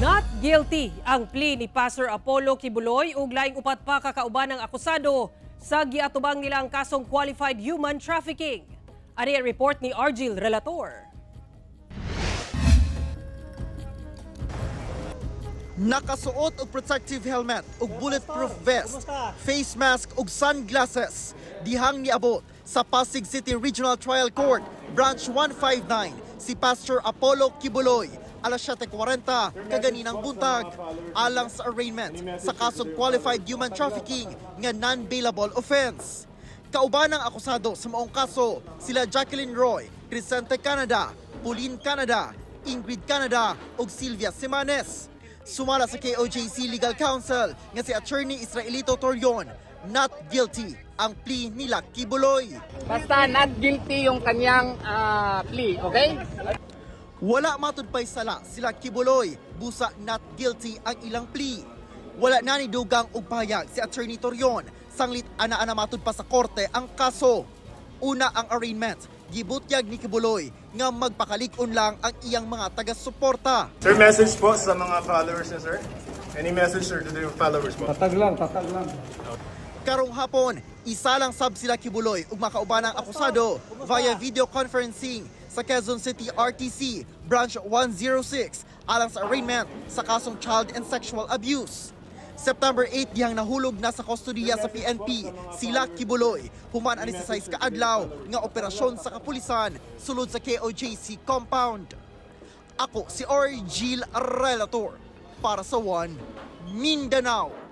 Not guilty ang plea ni Pastor Apollo Quiboloy ug laing upat pa ka kauban ng akusado sa giatubang nila ang kasong qualified human trafficking. Ani ang report ni Argil Relator. Nakasuot og protective helmet ug bulletproof vest, face mask ug sunglasses dihang niabot sa Pasig City Regional Trial Court, Branch 159, si Pastor Apollo Quiboloy alas 7:40 kaganinang buntag alang sa arraignment sa kasong qualified human trafficking nga non-bailable offense. Kauban ang akusado sa maong kaso sila Jacqueline Roy, Crescente Canada, Pauline Canada, Ingrid Canada ug Sylvia Semanes. Sumala sa KOJC Legal Counsel nga si Attorney Israelito Torion, not guilty ang plea nila Quiboloy. Basta not guilty yung kanyang plea, okay? Wala matud pay sala sila Quiboloy, busa not guilty ang ilang plea. Wala na ni dugang og pahayag si Attorney Torion, sanglit ana-ana matud pa sa korte ang kaso. Una ang arraignment, gibutyag ni Quiboloy nga magpakalig-on lang ang iyang mga taga-suporta. Sir, message po sa mga followers niya, sir. Any message, sir, to the followers po? Tatag lang, tatag lang. Karong hapon, isa lang sab sila Quiboloy ug makauban ang akusado via video conferencing sa Quezon City RTC Branch 106 alang sa arraignment sa kasong child and sexual abuse. September 8 dihang nahulog na sa kustodiya sa PNP sila Quiboloy human ani sa 6 ka adlaw nga operasyon sa kapulisan sulod sa KOJC compound. Ako si Orgil Relator para sa One Mindanao.